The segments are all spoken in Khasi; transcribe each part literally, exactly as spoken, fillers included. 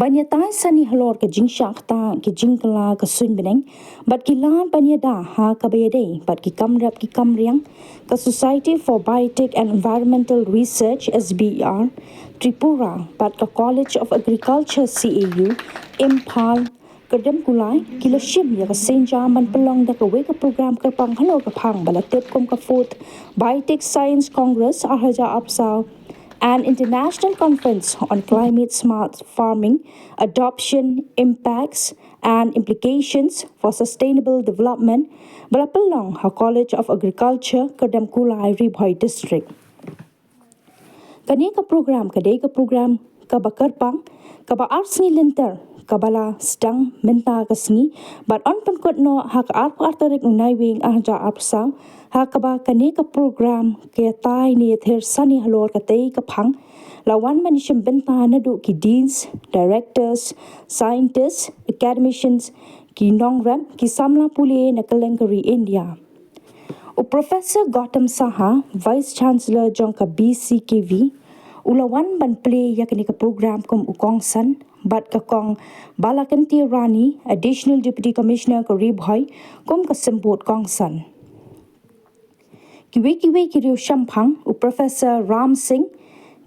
Ban ïatai sani halor ka jingshah ktah, ki jingkylla ka suiñbneng bad ki lad ban ïada ha kaba ïadei bad ki kam rep ki kam riang, ka Society for Biotic and Environmental Research, S B E R, Tripura bad ka College of Agriculture, C A U, Imphal, Kyrdemkulai, ki la shim ïa ka sienjam ban pynlong da kawei ka program kyrpang halor ka phang ba la tip kum ka fourth Biotic Science Congress ar hajar arphew saw, an international conference on climate smart farming, adoption, impacts and implications for sustainable development, ba la pynlong ha College of Agriculture, Kyrdemkulai, Ri Bhoi District. Kane ka program ka dei ka program kaba kyrpang, kaba ar sngi lynter, kaba la sdang mynta ka sngi bad yn pynkut noh ha ka arphew ar tarik u Naiwieng ar hajar arphew saw, ha kaba kane ka program ka ïatai ne ïathir sani halor katei ka phang la wan ban ïashim bynta naduh ki deans, directors, scientists, academicians, ki nongrep, ki samla pule na kylleng ka ri India. U Professor Gautam Saha, Vice Chancellor jong ka B C K V, u la wan ban plie ïa kane ka program kum u kongsan bad ka Kong Balakanti Rani, Additional Deputy Commissioner ka Ri Bhoi, kum ka symbud kongsan. Kiwei kiwei ki riew shemphang, u Professor Ram Singh,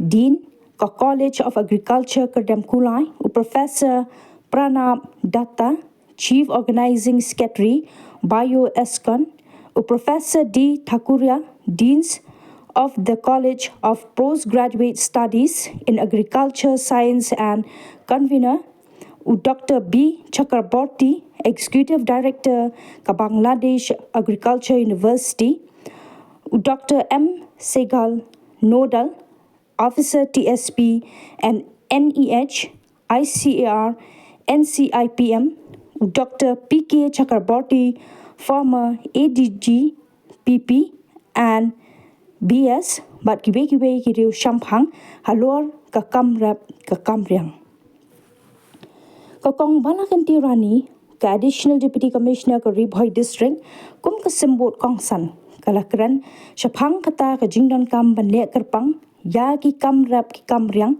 Dean ka College of Agriculture, Kyrdemkulai, u Professor Pranab Datta, Chief Organizing Secretary, Bio Escon, u Professor D Thakuria, Deans of the College of Postgraduate Studies in Agriculture Science and Convener, u Doctor B Chakraborty, Executive Director ka Bangladesh Agriculture University, u Doctor M Sehgal, Nodal Officer T S P and N E H, I C A R, N C I P M, u Doctor P K Chakraborty, former A D G, P P and B S, bad kiwei kiwei ki riew shemphang halor ka kam rep ka kam riang. Ka Kong Balakanti Rani, ka Additional Deputy Commissioner ka Ri Bhoi District, kum ka symbud kongsan, ka la kren shaphang kata ka jingdonkam ban leh kyrpang ïa ki kam rep ki kam riang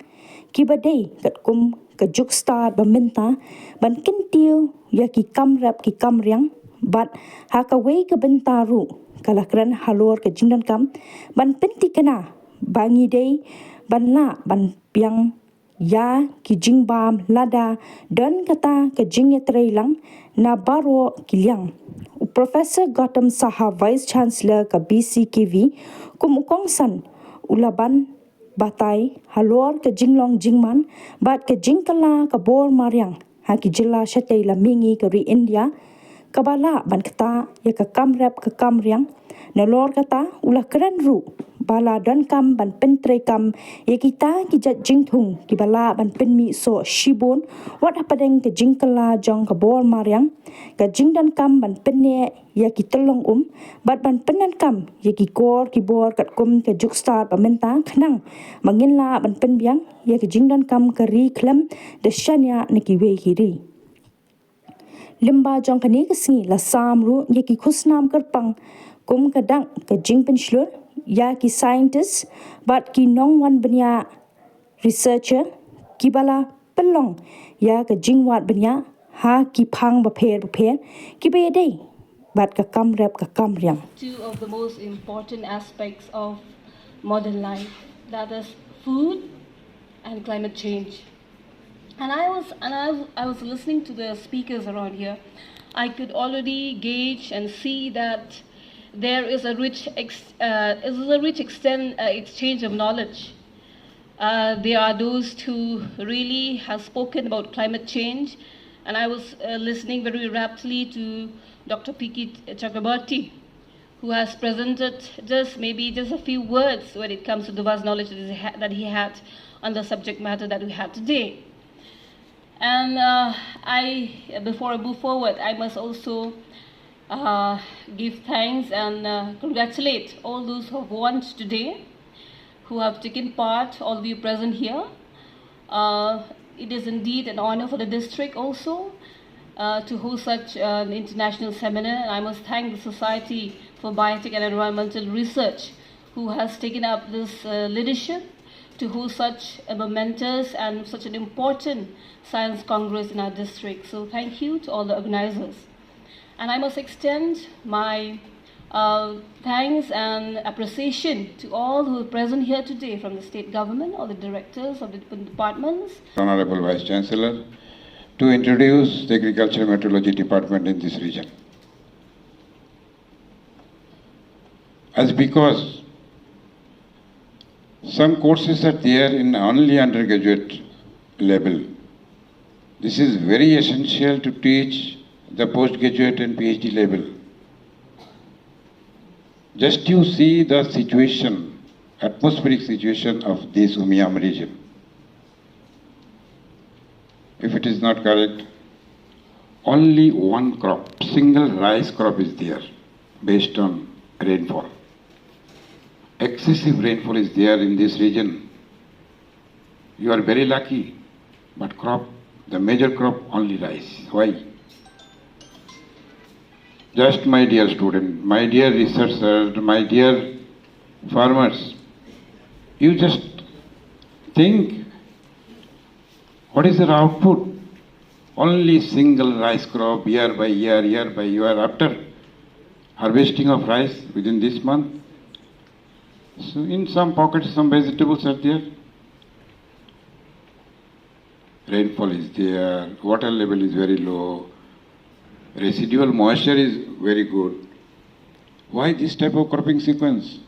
kiba dei katkum ka juk stad ba mynta, ban kyntiew ïa ki kam rep ki kam riang, bad ha kawei ka bynta ruh ka la kren halor ka jingdonkam ban pynthikna ba ngi dei ban lah ban biang ïa ki jingbam lada don kata ka jingïatreilang na baroh ki liang. U Professor Gautam Saha, Vice Chancellor ka B C K V, kum u kongsan, u la ban batai halor ka jinglong jingman bad ka jingkylla ka bor mariang ha ki jylla shatei la mihngi ka ri India, kaba lah ban ktah ïa ka kam rep ka kam riang. Nalor kata, u la kren ruh ba la donkam ban pyntreikam ïa kita ki jait jingthung kiba lah ban pynmih soh shibun, wat hapdeng ka jingkylla jong ka bor mariang, ka jingdonkam ban pynneh ïa ki tyllong um, bad ban pyndonkam ïa ki kor ki bor katkum ka juk stad ba mynta, khnang ba ngin lah ban pynbiang ïa ka jingdonkam ka ri khlem da shaniah na kiwei ki ri. Lyngba jong kane ka sngi la sam ruh ïa ki khusnam kyrpang kum ka dak ka jingpynshlur ïa ki scientist bad ki nongwan bniah, researcher, kiba la pynlong ïa ka jingwad bniah ha ki phang bapher bapher kiba ïadei bad ka kam rep ka kam riang. Two of the most important aspects of modern life, that is food and climate change. And I was and I, I was listening to the speakers around here. I could already gauge and see that there is a rich ex, uh, is a rich extent uh, exchange of knowledge. Uh, there are those who really have spoken about climate change, and I was uh, listening very raptly to Doctor P K Chakraborty, who has presented just maybe just a few words when it comes to the vast knowledge that he, ha- that he had on the subject matter that we had today. And uh, I, before I move forward, I must also uh, give thanks and uh, congratulate all those who have won today, who have taken part, all of you present here. Uh, it is indeed an honor for the district also uh, to host such an international seminar. And I must thank the Society for Biotic and Environmental Research, who has taken up this uh, leadership to host such a momentous and such an important science congress in our district. So thank you to all the organizers. And I must extend my uh, thanks and appreciation to all who are present here today from the state government, all the directors of the different departments. Honorable Vice Chancellor, to introduce the Agriculture Meteorology Department in this region. As because some courses are there in only undergraduate level, this is very essential to teach the postgraduate and P H D level. Just you see the situation, atmospheric situation of this Umiam region. If it is not correct, only one crop, single rice crop is there based on rainfall. Excessive rainfall is there in this region. You are very lucky, but crop, the major crop, only rice. Why? Just my dear student, my dear researcher, my dear farmers, you just think what is their output? Only single rice crop year by year, year by year after harvesting of rice within this month. So in some pockets some vegetables are there. Rainfall is there, water level is very low, residual moisture is very good. Why this type of cropping sequence?